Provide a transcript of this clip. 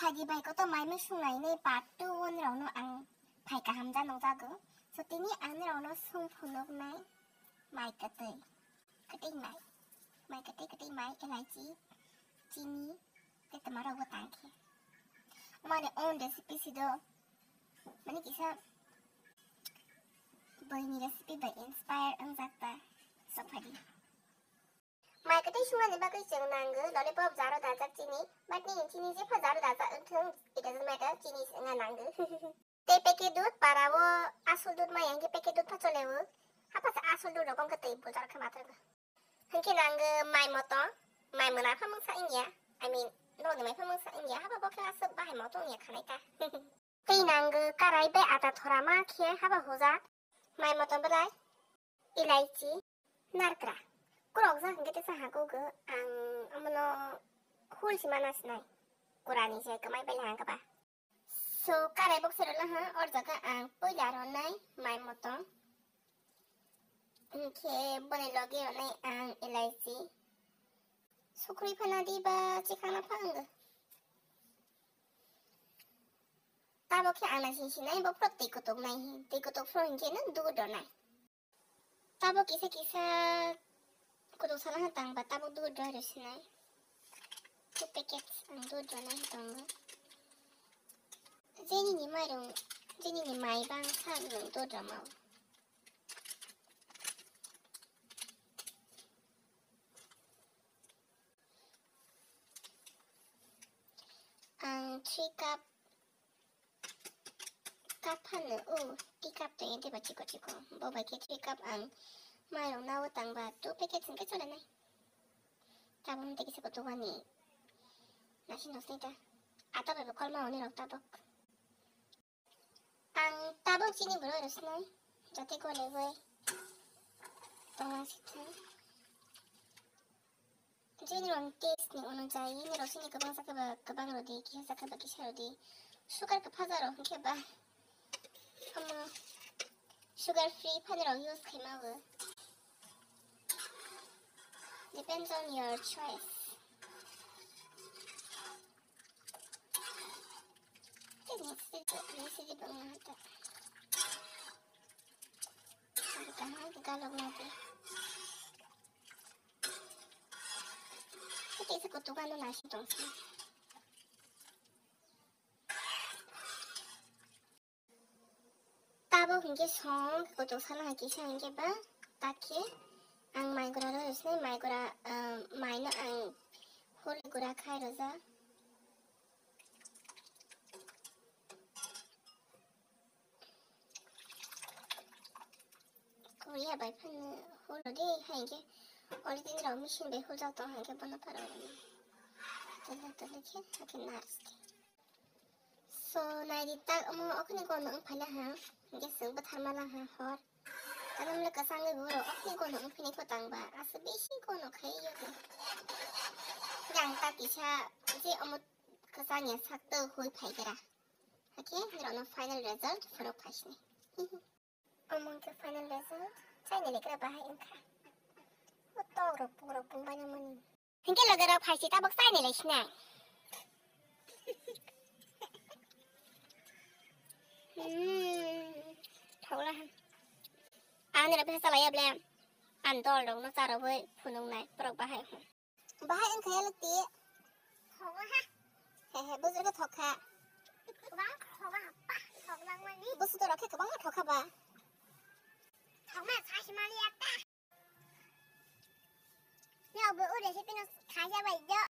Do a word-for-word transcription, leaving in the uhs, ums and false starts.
Phaidi bai koto mai mui sungnai ni part two o nirokno ang phai kaham ja nukjago. So tini ang nirokno sung phunuknai mai kwtwi. Kwtwi mai. Mai kwtwi kwtwi mai, elaichi, chini, tei twmarokbo tang khe. Mani own recipe si do. Mani kisa boini recipe bai inspire wngjak ta. Sok phaidi. Mai kwtwi sungmani bagwi chwng nango lollipop jaro dajak chini, but nini chini jepha jaro dajak wngthung, it doesn't matter, chini se wngna nango. Tei packet dud para o asol dud maya hwnkhe packet dud pha chole o, haphasa asol dud rok wngkha tei bujar khe matrwk. Hwnkhe nango mai moto, mai mwnapha mungsa wngya, I mean, nokni maipha mungsa wngya, haba bo khe aswk bahai moto wngya khanai ta. Tei nango karai bai ata thora ma khe haba huja. Mai motom belai, elaichi, narkra. Kurok jak hwnkhe tesa hakugo ang omono hul si mana sinai. Kurani se kwmai bai hang kaba. So karai box rwla ha, or jaga ang puila ronai mai motom. Hwnkhe boni logi ronai ang elaichi. Sukrui phana di ba chikhana pha ang. Tabok khe ang naising sinai, bophro twi kutuk nai, twi kutuk phro hinkhe no dud rwnai. Tabok kisa kisa kutuk sala tang ba tabok dud rw rw sinai. Two packets ang dud rwnai tongo. Jenini mairung, jenini mai bang sa nwng dud rwmao. Ang three cup, cup hano, o, tea cup to yente ba chiko chiko. Bo bai khe three cup ang mairung nao tang ba two packets hwnkhe chole nai. Tabuk hwnkhe kisa kutuk ani. Nasi nosni ta. Ata bai bo kolma oni rok tabuk. Ang tabuk chini borok rwsinai, jate gole bai tongma sithai. Chini rong taste ni onujai, nini rok chini kwbang sakhe ba kwbang rwdi, kisa sakhe ba kisa rwdi. Sugar kwpha jaro hwnkhe ba omo sugar free phani rok use khaima o. Depends on your choice. Tini sidi, tini sidi bang nata. Kaham galok nati. Kita isa kutukan na nasi tongsi. Tabuk hwnkhe song kutuk sana hai kisa hwnkhe ba takhe ang mai gura rw rwsinai, mai gura, ah, mai no ang holi gura khai rwjak. Korea bai phano holo de hai hwnkhe already rok machine bai holjak tong hai hwnkhe bono pharo tole tole khe hakhe nars khe. So, naidi tak omo okhini gono wng phaila ha, hwnkhe chwng bwtharma la ha hor. Tamni hwnle kwchangwi bo borok okhini gono wng phini kwtang ba, aswk bisi gono khai yo. Yang ta kisa je omo kwchang ya sak twi hui phai khe ra. Hakhe norokno final result phunuk phai sini. Omo hwnkhe final result, chaini lekra bahai wngkha. O tok rok pok rok pung bainamani. Hwnkhe loge rok phai si tabuk chaini lai sinai. Hmm, thokla ha. Ani rok bwsa chalai ya ble. Ani dol rok no charogwi phunuk nai borok bahai. Bahai wngkha yalo ti. Thogo ha. He he, bujur khe thok kha. Kwbang thogo ha, pa, thok nang mani. Busu to rok khe kwbangma thok kha ba. Thok na sa si mani ya ta. Ni obo o recipe no kha ya bai do.